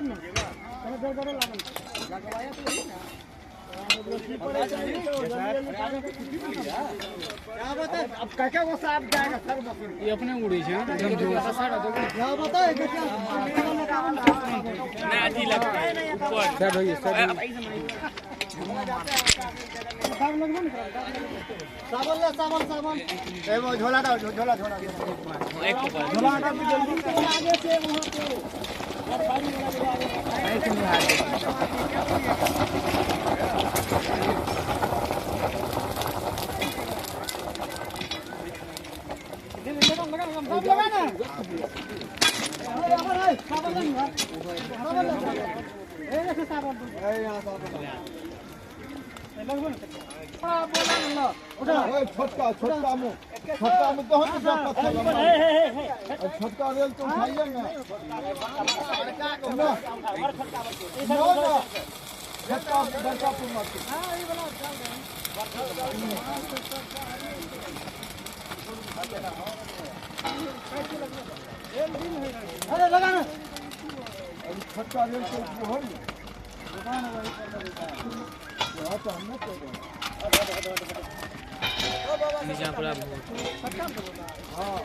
ना गड़बड़े लागल लगवाया तो वही ना। क्या बताए अब क्या वो साहब जाएगा सर मशीन ये अपने उड़ी छै एकदम जोर से सारा क्या बताए क्या ना अथी लगता है ऊपर सर होइए सर साबुन लगबो ना साबुन ले साबुन साबुन ए वो झोला डाल झोला झोला एक ऊपर झोला डाल जल्दी आगे से वहां पे नहीं नहीं आगे लगा ना साबुन लगा ए देखो साबुन ए यहां साबुन लगबो ना हां बोला ना उठा ओए छोटका छोटका मुंह बहुत पत्थर हे हे हे छोटका रेल तो उठाइए ना और छोटका ना छोटका बड़का पुमा हां ये वाला चल अरे लगा ना छोटका रेल तो हो दुकान वही पर लगा तो हमने तो नीचे पूरा हां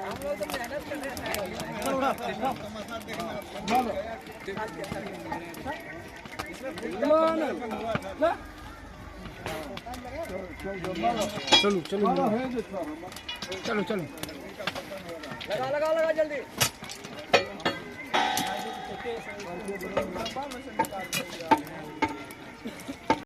हम लोग तो मेहनत कर रहे हैं चलो चलो चलो चलो लगा लगा लगा जल्दी।